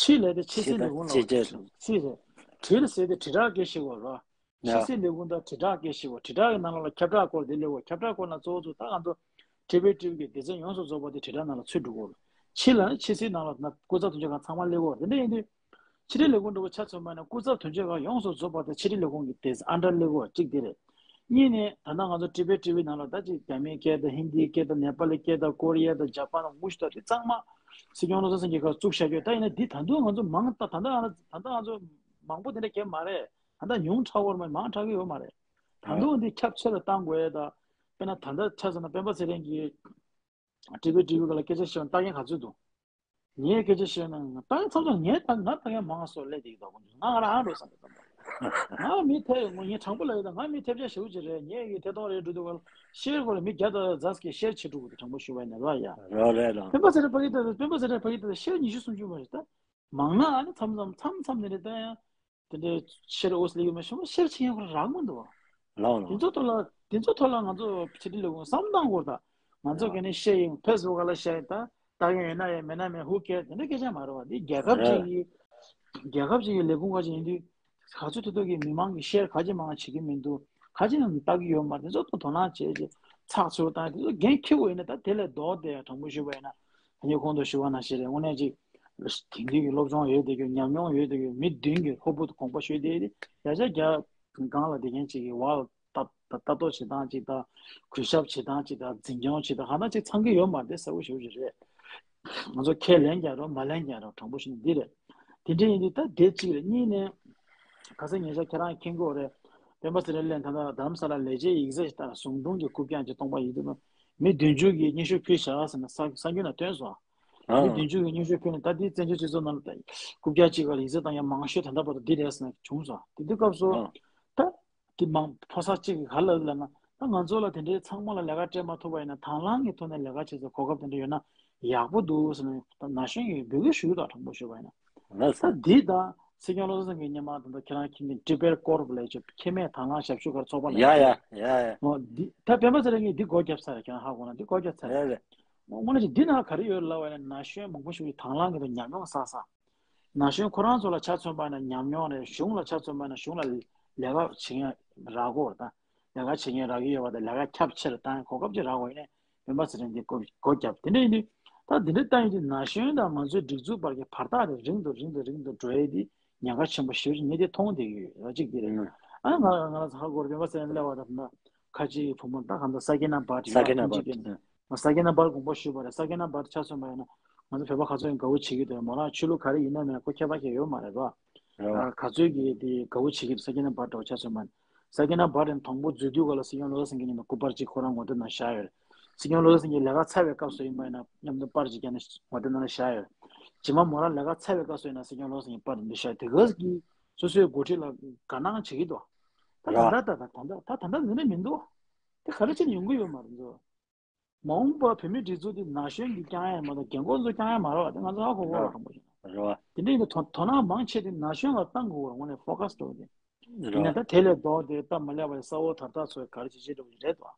ཕྱི་ལས་དེ་ཕྱི་ཕྱི་སྲིད་ལས་དང་ཁུངས་ལ་ཕྱི་རྒྱལ་ཕྱི་སྲིད་རེད། དྲིལ་ཟེར་དེ་དྲིལ་བསྒྲགས་སྐད་ཤེས་དགོས་རེད། ཕྱི་ཡ་སྲིད་ལས་ཁུངས་དང་དྲིལ་བསྒྲགས་སྐད་ཤེས་དགོས། དྲིལ་བསྒྲགས་ཀྱི་ནང་ལ་ཁྱབ་བསྒྲགས་སྐོར་དེ་སླེབས་དགོས། ཁྱབ་བསྒྲགས་སྐོར་ན་གཙོ་བོ་ཚོ་ད་ང་ཚོ་ཊི་བི་ཊི་ཝི་གི་སྡེ་ཚན་ཡོངས་སུ་རྫོགས་པ་དེ་དྲིལ་བསྒྲགས་ནང་ལ་ཚུད་འགྲོ་གི་ཡོད་རེད། ཕྱི་ལ་ནི་ཕྱི་སྲིད་ནང་ལ་ན་སྐུ་ཚབ་དོན་གཅོད་ཁང་ཚང་མ་སླེབས་ཀྱི་ཡོད་རེད། དེ་འདྲ་ཡིན་དུས། ཕྱི་དྲིལ་ལས་ཁུངས་འདྲ་བོ་ཆ་མཚོན་པ་ན་སྐུ་ཚབ་དོན་གཅོད་ཁང་ཡོངས་སུ་རྫོགས་པ་དེ་ཕྱི་དྲིལ་ལས་ཁུངས་ཀྱི་དེ་ཨན་ཌར་སླེབས་ཀྱི་ཡོད་གཅིག་དེ་རེད། གཉིས་ནས་ད་ལྟ་ང་ཚོ་ཊི་བི་ཊི་ཝི་ནང་ལ་ད་ཅིག་རྒྱ་མིའི་སྐད་དང་ཧིན་དིའི་སྐད་དང་ནེ་པ་ལི་སྐད་དང་ཀོ་རི་ཡ་དང་ཇ་པན་དང་མུ་ཤི་དང་དེ་ཚང་མ་སྲིད་སྐྱོང་བློ་བཟང་སེང་གེ་ཁ་བཙུགས་བཞག་ཡོད། ད་ཡིན་ན་འདི་ད་དུང་ང་ཚོ་མང་ད་ད་ལྟ་ང་ད་ལྟ་ང་ཚོ་མང་པོ་དེ་འདྲ་གས་མ་རེད། ད་ལྟ་ཉུང་དྲགས་ཡོད་མ་རེད། མང་དྲགས་ཀྱི་ཡོད་མ་རེད། ད་དུང་འདི་ཁྱབ་ཆེ་རུ་གཏང་དགོས་ཡ། ད་དཔེར་ན་ད་ལྟ་ཆ་མཚོན་ན་སྤེན་པ་ཚེ་རིང་གིས་ཊི་བི་ཊི་ཝི་སྒང་ལ་སྐད་ཆ་བཤད་ན་ལྟ་མཁན་ག་ཚོད་འདུག་ངས་སྐད་ཆ་བཤད་ན་ལྟ་མཁན་ཚབ་ཚབ་ངས་ལྟ་ང་ལྟ་མཁན་མང་སོགས་སླེབས་བསྡད་ཀྱི་འདུག་ང་ང་རང་ཨ་འགྲོ་བསམ་པ་ཙམ་པ། ང་མི་ཐེབས་ངོ་ངས་དྲང་པོ་ལབ་ཡོད། ད་ང་མི་ཐེབས་ཆག་ཞེ་པོ་ཅིག་རེད། ངས་ཀྱི་ཐད་གཏོང་རེད་འགྲོ་དུས་སྒང་ལ་ཤེར་སྐོར་ལ་མི་བརྒྱ་དང་ཛ་ཟེར་ཤེར་བྱེད་འགྲོ་གི་འདུག་དྲང་པོ་ཞུ་བ་ཡིན་ན་ར་ཡ། རོ་རེད་རོ། སྤེན་པ་ཚེ་རིང་ཕ་གི་ལྟ་སྤེན་པ་ཚེ་རིང་ཕ་གི་ལྟ་ཤེར་ཉི་ཤུ་སུམ་ཅུ་མ་རེད་ད། མང་ན་ཨ་ནི་མཚམས་མཚམས་མཚམས་མཚམས་ནས་རེད་ད་ཡང་། དེ་འདྲའི་ཤེར་ཨོས་ལི་ཡོད་མ་ཤོར་ཤེར་ཆེན་ཡོད་རག་མི་འདུག་ལའོ་ལའོ། དེ་ཚོ་ཐོག་ལ་དེ་ཚོ་ཐོག་ལ་ང་ཚོ་ཕྱི་དྲིལ་ལས་ཁུངས་བསམ་བཏང་དགོས། ད་ང་ཚོ་ལའོ། ག་ནས་ཤེར་ཡིན་ཕེ་སི་བུག་ལ་ཤེར་ཡིན་ད་ལྟ་མཁན་ཡོད་ན་ཡོད་མེད་ན་མེད་ཧུ་ཁེར་དེ་འདྲ་སྐད་ཆ་མ་རེད་བ། འདི་རྒྱལ་ཁབ་ཅིག་རེད། གི་རྒྱལ་ཁབ་ཅིག་གི་ལས་ཁུངས་ཁ་ཅིག་ཡིན་དུས་ག་ཚོད་ཐུབ་ཐུབ་ཀྱིས་མི་མང་གི་ཤེར་ག་ཅི་མང་བྱེད་ཀྱི་མི་འདུག་ག་ཅི་ནང་ལྟ་གི་ཡོད་མ་རེད། དེ་ཚོ་དོ་སྣང་བྱེད་ཅིག་ཚགས་ཚུད་བཏང་དེ་ཚོ་འགན་འཁྱེར་དགོས་ཡིན་ན་ད་དེ་ལས་ལྡོག་སྟེ་དྲང་པོ་ཞུས་པ་ཡིན་ན། ད་ངས་གོང་དུ་ཞུ་བ་ནང་བཞིན་རེད། དངོས་གནས་ཅིག་དེང་དུས་ཀྱི་སློབ་སྦྱོང་ཡོད་བསྡད་རྒྱུ་ཉམས་མྱོང་ཡོད་བསྡད་རྒྱུ་མི་བདུན་གྱི་ཧོབ་བུ་དགོངས་པ་ཞུས་བསྡད་དེ་ཡ་ཆ་རྒྱ་སྒང་ལ་བསྡད་མཁན་ཅིག་གི་བར་ལ་ལྟ་ལྟ་རྟོག་བྱེད་སྟངས་ཅིག་དང་གུས་ཞབས་བྱེད་སྟངས་ཅིག་དང་འཛིན་སྐྱོང་བྱེད་སྟངས་གང་ལྟར་ཅིག་ཚང་གི་ཡོད་མ་རེད། གསལ་པོ་ཞེ་པོ་ཅིག་རེད། ང་ཚོ་ཁས་ལེན་རྒྱག་རོགས་མ་ལེན་རྒྱག་རོགས་དྲང་པོ་ཞུ་ན་འདི་རེད། དེ་འདྲ་ཡིན་དུས་ད་དེ་གཅིག་རེད། གཉིས་ནས་ཁ་སང་ཉེ་ཆར་ཁྱེད་རང་མཁྱེན་གྱི་ཡོད་རེད། སྤེན་པ་ཚེ་རིང་ལགས་ད་ལྟ་རྡ་རམ་ས་ལ་ལས་བྱེད་ཡིག་ཚད་ཞིག་ལྟར་ཟུང་དྲུང་གི་རྐུབ་བཀྱག་ཅིག་སྟོང་པ་ཡིན་དུས་མི་བདུན་ཅུ་གིས་སྙན་ཞུ་ཕུལ་བཞག་ཟེར་ནས་གསར་གསར་འགྱུར་ནང་བཏོན་སོང་། མི་ཨང་། བདུན་ཅུ་གིས་སྙན་ཞུ་ཕུལ་ནས་ད་འདི་བཙན་བྱོལ་སྤྱི་ཚོགས་ནང་ལ་ད་རྐུབ་བཀྱག་གཅིག་ག་ལ་ཡིག་ཚད་བཏང་ཡ་མང་ཤོས་ད་ལྟ་བར་དུ་འདི་རེད་ཟེར་ནས་བྱུང་སོང་། དེ་དུས་སྐབས་སུ་ཨང་། ད་དེ་མང་ཕོ་གསར་གཅིག་གིས་ག་ལ་ལབ་ན་ད་ང་ཚོ་ལ་དེ་འདྲའི་ཚང་མ་ལ་ལས་ཀ་སྤྲད་མ་ཐུབ་པ་ཡིན་ན་དང་བླངས་ཀྱི་ཐོག་ནས་ལས་ཀ་བྱེད་ས་གོ་སྐབས་དེ་འདྲ་ཡོད་ན་ཡག་པོ་འདུག་ཟེར་ནས་ད་ན་གཞོན་གྱིས་འབོད་སྐུལ་ཞུ་གི་འདུག་དྲང་པོ་ཞུས་པ་ཡིན་ན། ལགས་སོ། ད་འདི་དང་སྲིད་སྐྱོང་བློ་བཟང་སེང་གེ་སྔོན་མ་ད་ལྟ་ཁྱེད་རང་ཁྱིམ་གྱི་ཊི་པེར་ཀོར་པ་ལས་ཆོས་ཁེ་མེད་དང་བླངས་ཞབས་ཞུ་གར་ཚོགས་པ་ལ་ཡ་ཡ་ཡ་ཡ། འོ་འདི་ད་སྤེན་པ་ཚེ་རིང་གིས་འདི་སྒོ་བརྒྱབ་ཚར། ཁྱེད་རང་ཧ་གོ་ན་འདི་སྒོ་བརྒྱབ་ཚར། རེད་རེད། དངོས་གནས་ཀྱི་འདི་ནང་ག་རེ་ཡོད་ལབ་པ་ཡིན་ན་ན་གཞོན་མང་པོ་ཞིག་གིས་དང་བླངས་ཀྱི་དང་ཉམས་མྱོང་བསགས་ས། ན་གཞོན་ཁོ་རང་ཚོ་ལ་ཆ་མཚོན་པ་ཡིན་ན་ཉམས་མྱོང་རེད། གཞུང་ལ་ཆ་མཚོན་པ་ཡིན་ན་གཞུང་ལ་ལས་ཀ་བྱེད་མཁན་རག་གོ་ད། ལས་ཀ་བྱེད་མཁན་རག་གི་ཡོད་པ་དང་ལས་ཀ་ཁྱབ་ཆེ་རུ་བཏང་གོ་སྐབས་ཅིག་རག་གོ་ཡིན་ནའི་སྤེན་པ་ཚེ་རིང་འདི་སྒོ་སྒོ་བརྒྱབ། དེ་འདྲ་ཡིན་དུས་ད་འདི་འདྲ་བཏང་ཡོད་དུས་ན་གཞོན་དང་ང་ཚོའི་སྒྲིག་འཛུགས་བར་གྱི་བར་ཐག་དེ་རིང་དུ་རིང་དུ་རིང་དུ་འགྲོ་ཡས་དེ་ཉེན་ཁ་ཆེན་པོ་ཞེ་པོ་ཅིག་ངས་དེ་མཐོང་བསྡད་ཀྱི་ཡོད། ར་གཅིག་དེ་རེད། ཨ་ང་ང་རང་ཚོ་ཧ་གོ་རེད། སྤེན་པ་ཚེ་རིང་སླེབས་པ་དང་ད་ཁ་ཆེའི་བུ་མོ་ད་གང་ལྟར་ས་ཀི་ན་བྷཊ་ཡོད་ས་ཀི་ན་ཐུགས་རྗེ་བཀའ་ན། ས་ཀི་ན་བྷཊ་དགོངས་པ་ཞུས་པ་རེད། ས་ཀི་ན་བྷཊ་ཆ་མཚོན་པ་ཡིན་ན་ང་ཚོ་བོད་པ་ག་ཚོད་ཡིན་དགའ་བོ་བྱེད་ཀྱི་འདུག་མོ་རང་ཆོས་ལུགས་ག་རེ་ཡིན་ན་མིན་ན་ཁོ་ཁྱད་པར་ཞིག་ཡོད་མ་རེད་རོ། རེད་བ། ག་ཚོད་ཀྱིས་དེ་དགའ་བོ་བྱེད་ཀྱི་འདུག་ས་ཀི་ན་བྷཊ་འདྲ་བོ་ཆ་མཚོན་པ་ཡིན་ན། ས་ཀི་ན་བྷཊ་དང་དང་པོ་འཛུལ་དུས་ག་ལ་སྲིད་སྐྱོང་བློ་བཟང་སེང་གེ་མཉམ་དུ་སྐུ་པར་གཅིག་ཁོ་རང་ངོ་དེབ་ནང་བཞག་ཡོད་རེད། སྲིད་སྐྱོང་བློ་བཟང་སེང་གེ་ལས་ཀ་ཚར་བའི་སྐབས་སུ་ཡིན་པ་ཡིན་ན་མཉམ་དུ་པར་གཅིག་བརྒྱབ་ནས་ངོ་དེབ་ནང་ལ་བཞག་ཡོད་རེད། རྗེས་མ་མོ་རང་ལས་ཀ་ཚར་བའི་སྐབས་སུ་ཡིན་ན་སྲིད་སྐྱོང་བློ་བཟང་སེང་གེ་པར་འདི་བཞག་དེ་ག་གིས་སོ་སོའི་འགོ་ཁྲིད་ལ་དགའ་སྣང་བྱེད་ཀྱི་འདུག་ད་རེད་ད་བ། ད་ད་ད་ད་ད་ད་འདི་འདྲ་མི་འདུག་དེ་ག་རེ་བྱས་ནས་ཡོང་གི་ཡོད་མ་རེད་ཚོ། མ་འོངས་པར་བོད་མིའི་སྒྲིག་འཛུགས་འདི་ན་གཞོན་གྱིས་བསྐྱངས་ཡ་མ་གཏོགས་རྒན་རྒོན་ཚོས་བསྐྱངས་ཡ་མ་རེད་བ། དེ་ང་ཚོ་ཧ་གོ་དགོས་རེད་དྲང་པོ་བཤད་ན། རེད་བ། དེ་འདྲ་ཡིན་དུས་དོ་དོ་སྣང་མང་ཆེ་དེ་ན་གཞོན་ལ་བཏང་དགོས་རེད། དངོས་གནས་ཕོ་ཀ་སི་འགྲོ་གི་དེ། རེད་ཡིན་ན་བ། ད་དེ་ལས་ལྡོག་སྟེ་སྟབས་མ་ལེགས་པ་ཞིག་ས་འོག་དར་ཐག་ཚོས་ག་རེ་བྱེད་བྱེད་འགྲོ་གི་རེད་དོ།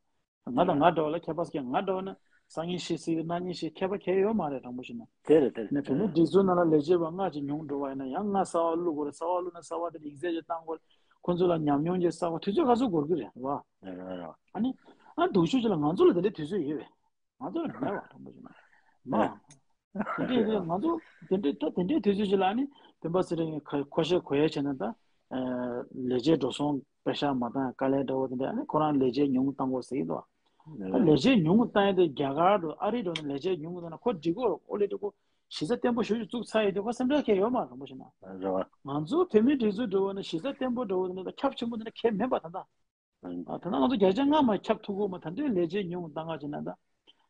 ང་དང་ང་འདྲ་བ་ལ་ཁྱད་པར་ཟེར་མཁན་ང་འདྲ་བ་ན་སང་ཉིན་ཤི་སྲིད་གནངས་ཉིན་ཤི་ཁྱད་པར་གང་ཡང་ཡོད་མ་རེད་དྲང་པོ་བཤད་ན། དེ་རེད་དེ་རེད། ནས་བོད་མིའི་སྒྲིག་འཛུགས་ནང་ལ་ལས་བྱེད་པ་ལྔ་ཅིག་ཉུང་འགྲོ་བ་ཡིན་ན་ཡང་ལྔ་གསར་པ་བླུག་དགོས་རེད། གསར་པ་བླུག་ན་གསར་པ་དེ་ལ་ཡིག་ཚད་ཅིག་བཏང་དགོས་རེད། ཁོ་ཚོ་ལ་ཉམས་མྱོང་ཅིག་བསགས་པ་དུས་ཚོད་ག་ཚོད་འགོར་གི་རེད་བ། རེད་རེད་རེད། ཨ་ནི་ཨ་སྡུག་ཤོས་ཅིག་ལ་ང་ཚོ་ལ་དེ་འདྲའི་དུས་ཚོད་ཡོད་པས། ང་ཚོ་ལ་མེད་བ་དྲང་པོ་བཤད་ན། མ། དེ་འདྲའི་དེ་ང་ཚོ་དེ་འདྲའི་ད་དེ་འདྲའི་དུས་ཚོད་ཅིག་ལ་ཨ་ནི་ སྤེན་པ་ཚེ་རིང་གིས་ཁ་ཁོ་ཤེས་གོ་ཡ་བྱས་ན་ད། ཨ་ལས་བྱེད་འགྲོ་སོང་པེ་ཤག་མ་བཏང་དཀའ་ལས་འདྲ་བོ་དེ་འདྲ། ཨ་ནི་ཁོ་རང་ལས་བྱེད་ཉུང་བཏང་དགོས་ཟེར་གྱི་འདུག་ད་ལས་བྱེད་ཉུང་བཏང་ཡ་དེ་རྒྱ་གར་འགྲོ་ཨ་རི་འགྲོ་ནས་ལས་བྱེད་ཉུང་བཏང་ན་ཁོ་འགྲིག་གོ་ཨོ་ལེ་འགྲིག་གོ་གཞི་རྩ་བརྟན་པོ་ཞེ་པོ་ཅིག་བཙུགས་ཚར་ཡོད་དུས་ཁོ་སེམས་ཁྲལ་གང་ཡང་ཡོད་མ་རེད། དྲང་པོ་བཤད་ན། རེད་བ། ང་ཚོ་བོད་མིའི་སྒྲིག་འཛུགས་འདྲ་བོ་ནི་གཞི་རྩ་བརྟན་པོ་འདྲ་བོ་དེ་འདྲ་ཁྱབ་ཆེན་པོ་དེ་འདྲ་གང་ཡང་མེད་པ་ད་ལྟ། ཨ་ད་ལྟ་ང་ཚོ་བརྒྱ་ཆ་ལྔ་མ་ཁྱབ་ཐུབ་ཀྱི་མ། ད་དུང་ལས་བྱེད་ཉུང་བཏང་ག་བྱས་ན་ད།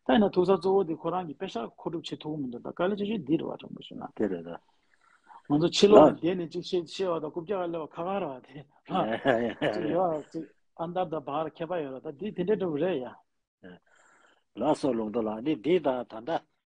ད་ཡིན་ན་ཐུག་ས་གཙོ་བོ་དེ་ཁོ་རང་གི་པེ་ཤག་མཁོ་སྒྲུབ་བྱེད་ཐུབ་ཀྱི་མི་འདུག་ད་དཀའ་ལས་ཆེ་ཤོས་འདི་རེད་བ། དྲང་པོ་བཤད་ན། དེ་རེད་ད། ང་ཚོ་ཕྱི་ལོགས་ལ་ལགས། བསྡད་ནས་ཅིག་བཤད་བཤད་པ་དང་རྐུབ་བཀྱག་ལ་སླེབས་པ་ཁག་ཁག་རེད་བ་དེ། ཡ་ཡ་ཡ་ཅིག་ཡ། ཡོད་ཅིག་ཨ་འདབ་དང་བར་ཁྱད་པར་ཡོད་རེད། ད་འདི་དེ་འདྲའི་འདྲ་བོ་རེད་ཡ། ལགས་སོ་ལུང་རྟོགས་ལགས། འདི་འདི་ད་ད་ལྟ་